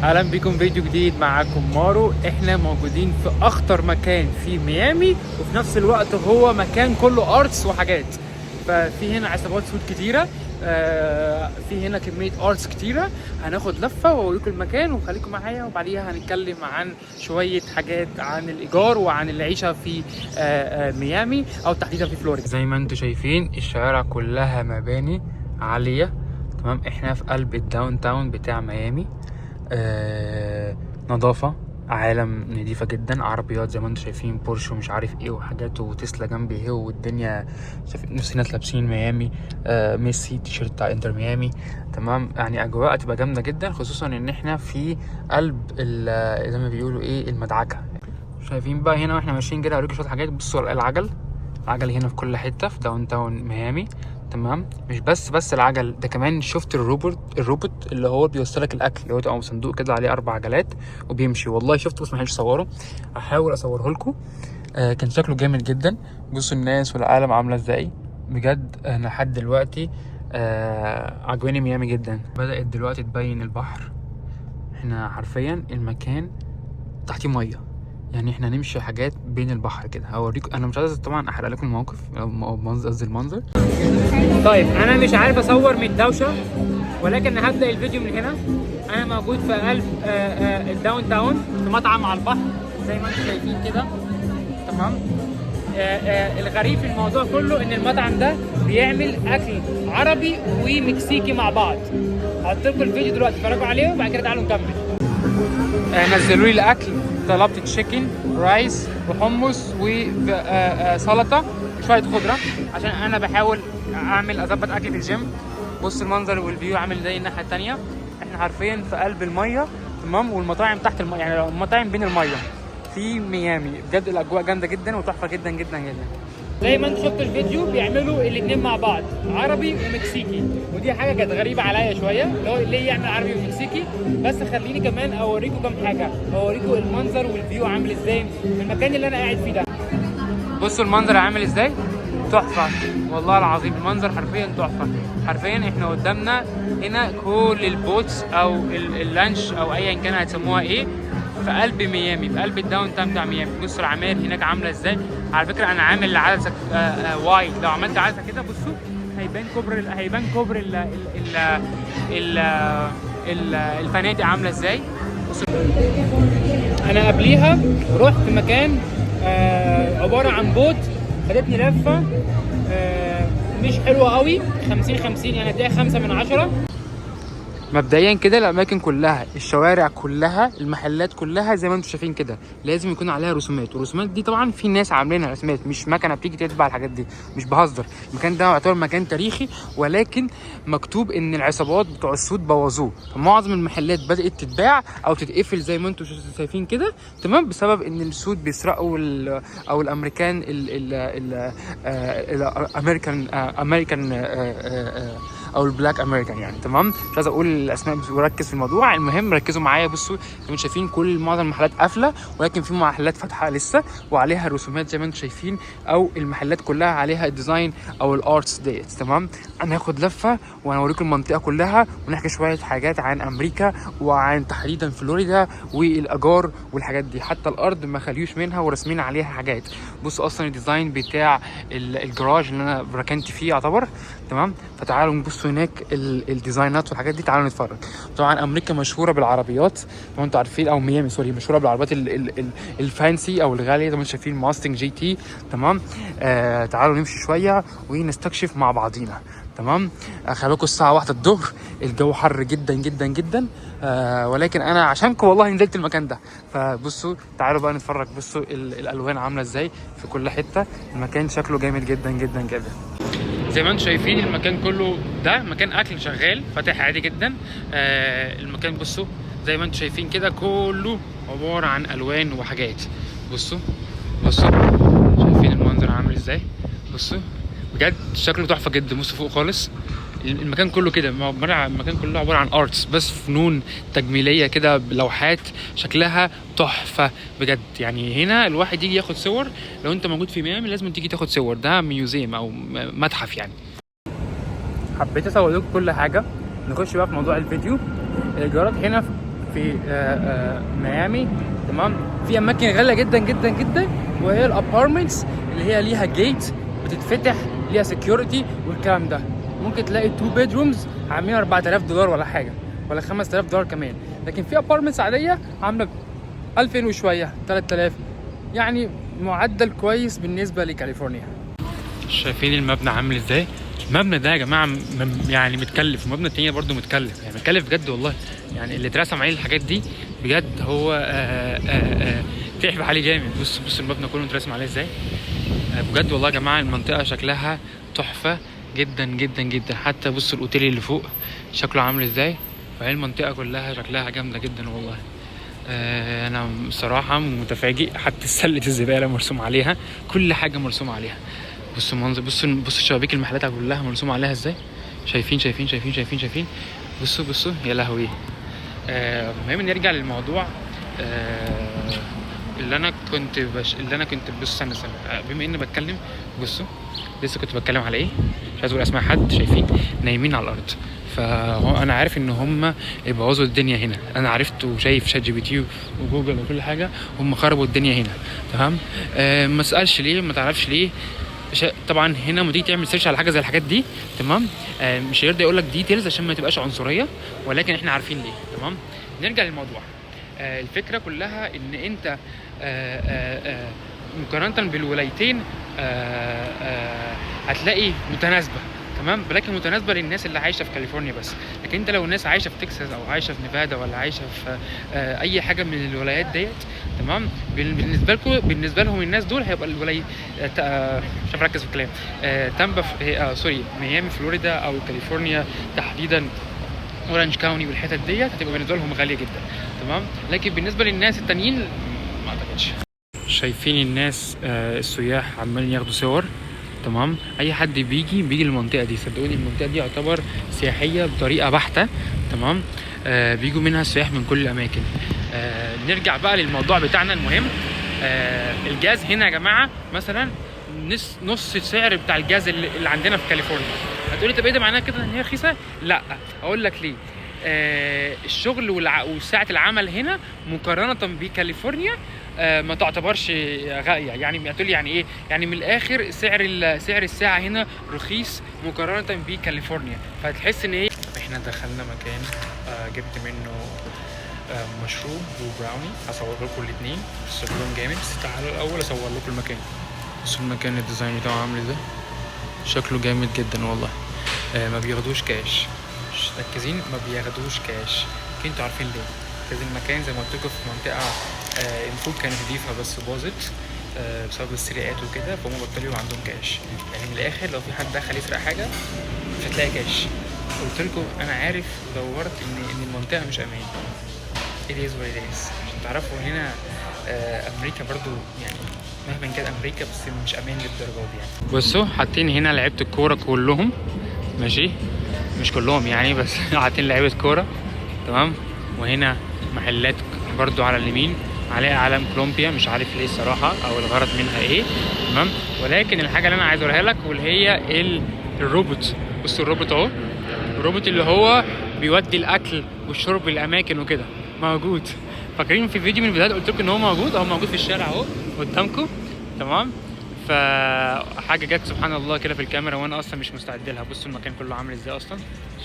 اهلا بيكم فيديو جديد، معاكم مارو. احنا موجودين في اخطر مكان في ميامي، وفي نفس الوقت هو مكان كله arts وحاجات. ففي هنا عصابات سود كتيره، في هنا كمية arts كتيره. هناخد لفه واوريكم المكان وخليكم معايا، وبعديها هنتكلم عن شوية حاجات عن الايجار وعن العيشة في ميامي او تحديدا في فلوريدا. زي ما انتم شايفين الشوارع كلها مباني عاليه، تمام. احنا في قلب ال downtown بتاع ميامي. نظافة عالم نظيفة جدا، عربيات زي ما انتم شايفين، بورش ومش عارف ايه وحاجات، وتسلا جنبي اهي، والدنيا شايف نفس الناس لابسين ميامي، ميسي تيشيرت بتاع انتر ميامي، تمام. يعني اجواء هتبقى جامدة جدا، خصوصا ان احنا في قلب زي ما بيقولوا ايه المدعكة. شايفين بقى هنا واحنا ماشيين كده اوريكم شوية حاجات. بصوا العجل، العجل هنا في كل حتة في downtown ميامي، تمام. مش بس العجل ده، كمان شفت الروبوت اللي هو بيوصلك الاكل، اللي هو تبقى صندوق كده عليه اربع عجلات وبيمشي. والله شفته بس ما لحقتش اصوره، هحاول اصوره لكم. كان شكله جامد جدا. بصوا الناس والعالم عامله ازاي. بجد انا لحد دلوقتي عجباني ميامي جدا. بدات دلوقتي تبين البحر. احنا حرفيا المكان تحتيه ميه، يعني احنا نمشي حاجات بين البحر كده. هوريكم، انا مش عايز طبعا احرق لكم الموقف او منظر، قصدي المنظر. طيب انا مش عارف اصور من الدوشة، ولكن هبدا الفيديو من هنا. انا موجود في قلب ال downtown في مطعم على البحر زي ما انتم شايفين كده، تمام. الغريب في الموضوع كله ان المطعم ده بيعمل اكل عربي ومكسيكي مع بعض. هحط لكم الفيديو دلوقتي، اتفرجوا عليه وبعد كده تعالوا نكمل. نزلوا لي الاكل، طلبت chicken rice وحمص وسلطة وشوية خضرة عشان انا بحاول اعمل اظبط اكلي في الجيم. بص المنظر وال view عامل زي الناحية الثانية. احنا حرفيا في قلب الميه، تمام، والمطاعم تحت الميه، يعني المطاعم بين المية في ميامي. بجد الاجواء جامدة جدا وتحفه جدا جدا جدا. زي ما انتم شفتوا الفيديو، بيعملوا الاثنين مع بعض، عربي ومكسيكي، ودي حاجة كانت غريبة عليا شويه، اللي هو ليه يعمل عربي ومكسيكي. بس خليني كمان اوريكم كام حاجه، اوريكم المنظر وال view عامل ازاي في المكان اللي انا قاعد فيه ده. بصوا المنظر عامل ازاي، تحفة والله العظيم. المنظر حرفيا تحفه. حرفيا احنا قدامنا هنا كل ال boats او اللانش او ايا كان هتسموها ايه، في قلب ميامي، في قلب ال downtown بتاع ميامي. بصوا العماير هناك عامله ازاي. على فكرة انا عامل عدسة wide، لو عملت عدسة كده بصوا هيبان كوبري ال ال ال ال الفنادق عامله ازاي. بصوا انا قبليها رحت مكان عبارة عن boat، خدتني لفه مش حلوة قوي، 50 50، يعني اديها 5 من 10. مبدئيا كده الاماكن كلها، الشوارع كلها، المحلات كلها زي ما انتم شايفين كده لازم يكون عليها رسومات، والرسومات دي طبعا في ناس عاملينها رسومات، مش مكنه بتيجي تطبع الحاجات دي. مش بهزر، المكان ده يعتبر مكان تاريخي، ولكن مكتوب ان العصابات بتوع السود بوظوه، فمعظم المحلات بدات تتباع او تتقفل زي ما انتم شايفين كده، تمام، بسبب ان السود بيسرقوا او الامريكان ال ال الامريكان امريكان او ال black American يعني، تمام. مش عايز اقول الاسماء بس وركز في الموضوع. المهم ركزوا معايا. بصوا زي ما انتم شايفين كل معظم المحلات قافله، ولكن في محلات فاتحة لسه وعليها رسومات زي ما انتم شايفين، او المحلات كلها عليها ال design او ال arts ديت، تمام. انا هاخد لفه وهوريكم المنطقة كلها ونحكي شوية حاجات عن امريكا وعن تحديدا فلوريدا والاجار والحاجات دي. حتى الارض ما خليوش منها ورسمين عليها حاجات. بصوا اصلا ال design بتاع الجراج اللي انا ركنت فيه يعتبر، تمام. فتعالوا نبصوا هناك ال design ات والحاجات دي، تعالوا نتفرج. طبعا امريكا مشهورة بالعربيات زي ما انتم عارفين، او ميامي sorry مشهورة بالعربيات ال fancy او الغالية زي ما انتم شايفين Mustang GT، تمام. تعالوا نمشي شوية ونستكشف مع بعضينا، تمام. خلي بالكم الساعة 1 الظهر، الجو حر جدا جدا جدا، ولكن انا عشانكم والله نزلت المكان ده. فبصوا تعالوا بقى نتفرج. بصوا الالوان عامله ازاي في كل حته، المكان شكله جامد جدا جدا جدا. زي ما انتم شايفين المكان كله ده مكان اكل شغال فاتح عادي جدا. المكان بصوا زي ما انتم شايفين كده كله عبارة عن الوان وحاجات. بصوا بصوا شايفين المنظر عامل ازاي؟ بصوا بجد شكله تحفة جدا. بصوا فوق خالص المكان كله كده المكان كله عبارة عن arts، بس فنون تجميليه كده بلوحات شكلها تحفة بجد. يعني هنا الواحد يجي ياخد صور. لو انت موجود في ميامي لازم تيجي تاخد صور، ده museum او متحف يعني. حبيت اصور لكم كل حاجه. نخش بقى في موضوع الفيديو. الايجارات هنا في في ميامي، تمام. في اماكن غالية جدا جدا جدا، وهي ال apartments اللي هي ليها gate بتتفتح، ليها security والكلام ده. ممكن تلاقي 2 bedrooms عاملين $4000 ولا حاجه، ولا $5000 كمان. لكن في apartments عادية عامله 2000 وشويه، 3000، يعني معدل كويس بالنسبة لكاليفورنيا. شايفين المبنى عامل ازاي؟ المبنى ده يا جماعة يعني متكلف، المبنى التاني برضه متكلف، يعني متكلف بجد والله. يعني اللي اترسم عليه الحاجات دي بجد هو تعب عليه جامد. بص بص المبنى كله مترسم عليه ازاي. بجد والله يا جماعة المنطقة شكلها تحفة جدا جدا جدا. حتى بصوا الاوتيل اللي فوق شكله عامل ازاي. فهي المنطقة كلها شكلها جامدة جدا والله. انا بصراحة متفاجئ، حتى سله الزبالة مرسوم عليها، كل حاجة مرسوم عليها. بصوا المنظر، بصوا بصوا شبابيك المحلات كلها مرسوم عليها ازاي. شايفين شايفين شايفين شايفين شايفين؟ بصوا بصوا، يا لهوي. المهم نرجع للموضوع. اللي انا كنت، بص استنى استنى، بما اني بتكلم، بصوا لسه كنت بتكلم على ايه، مش عايز اقول اسماء حد. شايفين نايمين على الارض، فانا عارف ان هم بوظوا الدنيا هنا. انا عرفت وشايف ChatGPT وجوجل وكل حاجه، هم خربوا الدنيا هنا، تمام. ما تسالش ليه، ما تعرفش ليه. طبعا هنا لما تيجي تعمل search على حاجة زي الحاجات دي، تمام، مش هيرضى يقول لك details عشان ما تبقاش عنصريه، ولكن احنا عارفين ليه، تمام. نرجع للموضوع. الفكرة كلها ان انت مقارنة بالولايتين هتلاقي متناسبه، تمام، ولكن متناسبة للناس اللي عايشه في كاليفورنيا بس. لكن انت لو الناس عايشه في تكساس او عايشه في نيفادا ولا عايشه في اي حاجة من الولايات ديت، تمام، بالنسبة لكم، بالنسبة لهم الناس دول هيبقى الولاية مش عارف اركز في الكلام، تامبا sorry، ميامي فلوريدا او كاليفورنيا تحديدا اورانج كاونتي والحتت ديت هتبقى بالنسبة لهم غالية جدا، تمام. لكن بالنسبة للناس التانيين ما اعتقدش. شايفين الناس السياح عمالين ياخدوا صور، تمام. اي حد بيجي بيجي المنطقة دي، صدقوني المنطقة دي يعتبر سياحية بطريقة بحته، تمام. بيجوا منها السياح من كل الاماكن. نرجع بقى للموضوع بتاعنا المهم. الجاز هنا يا جماعة مثلا نص السعر بتاع الجاز اللي عندنا في كاليفورنيا. هتقولي طب ايه ده معناه كده ان هي رخيصة؟ لا، اقول لك ليه. الشغل وساعة العمل هنا مقارنة بكاليفورنيا ما تعتبرش غالية. يعني هتقولي يعني ايه؟ يعني من الاخر سعر الساعة هنا رخيص مقارنة بكاليفورنيا، فهتحس ان هي. طب احنا دخلنا مكان جبت منه مشروب وبراوني، هصور لكم الاثنين شكلهم جامد. بس تعالوا الاول اصور لكم المكان. بصوا المكان ال design بتاعه عامل ازاي، شكله جامد جدا والله. ما بياخدوش كاش، مش مركزين، ما بياخدوش كاش، انتوا عارفين ليه. لازم المكان زي ما قلت لكم في منطقة المفروض كانت نضيفه بس باظت بسبب السرقات وكده، فهم بطلوا يبقى عندهم كاش. يعني من الاخر لو في حد دخل يسرق حاجة مش هتلاقي كاش. قلت لكم انا عارف ودورت ان المنطقة مش امان. it is what it is. عشان تعرفوا هنا امريكا برضو يعني مهما كانت امريكا بس مش امان للدرجة دي يعني. بصوا حاطين هنا لعيبة الكورة كلهم، ماشي، مش كلهم يعني بس حاطين لعيبة كورة، تمام. وهنا محلات برضو على اليمين عليها علم كولومبيا، مش عارف ليه الصراحة او الغرض منها ايه، تمام. ولكن الحاجة اللي انا عايز اوريها لك واللي هي الروبوت. بصوا الروبوت اهو، الروبوت اللي هو بيودي الاكل والشرب للاماكن وكده موجود. فاكرين في فيديو من الفيديوهات قلت لكم ان هو موجود؟ اهو موجود في الشارع اهو قدامكم، تمام. فحاجه جت سبحان الله كده في الكاميرا وانا اصلا مش مستعد لها. بصوا المكان كله عامل ازاي اصلا،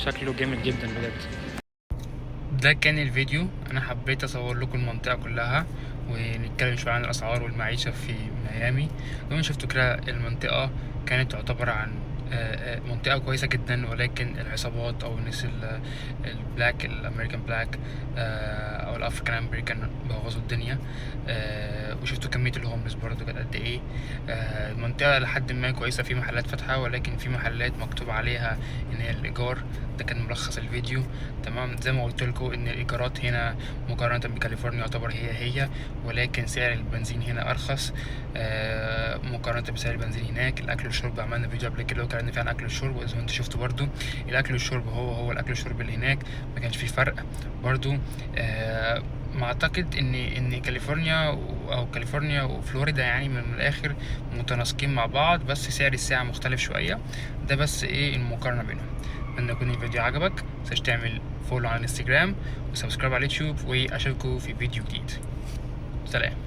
شكله جامد جدا بجد. ده كان الفيديو، انا حبيت اصور لكم المنطقة كلها ونتكلم شوية عن الاسعار والمعيشه في ميامي. زي ما شفتوا كده المنطقة كانت تعتبر عن منطقة كويسة جدا، ولكن العصابات أو الناس ال black، ال American black، أو ال African American بوظوا الدنيا. وشفتوا كمية ال homeless برضه كانت قد إيه. المنطقة لحد ما كويسة، في محلات فاتحة ولكن في محلات مكتوب عليها إن هي الإيجار. ده كان ملخص الفيديو، تمام. زي ما قلت لكم إن الإيجارات هنا مقارنة بكاليفورنيا يعتبر هي هي، ولكن سعر البنزين هنا أرخص مقارنة بسعر البنزين هناك. الأكل والشرب عملنا فيديو قبل كده واتكلمنا فيه عن الأكل والشرب، وزي ما انتوا شفتوا برضو الأكل والشرب هو هو الأكل والشرب اللي هناك، ما كانش فيه فرق برضو. ما اعتقد ان كاليفورنيا او كاليفورنيا وفلوريدا يعني من الاخر متناسقين مع بعض، بس سعر الساعة مختلف شوية. ده بس ايه المقارنة بينهم. اتمنى يكون الفيديو عجبك. متنساش تعمل follow على الانستجرام و subscribe على اليوتيوب، واشوفكم في فيديو جديد. سلام.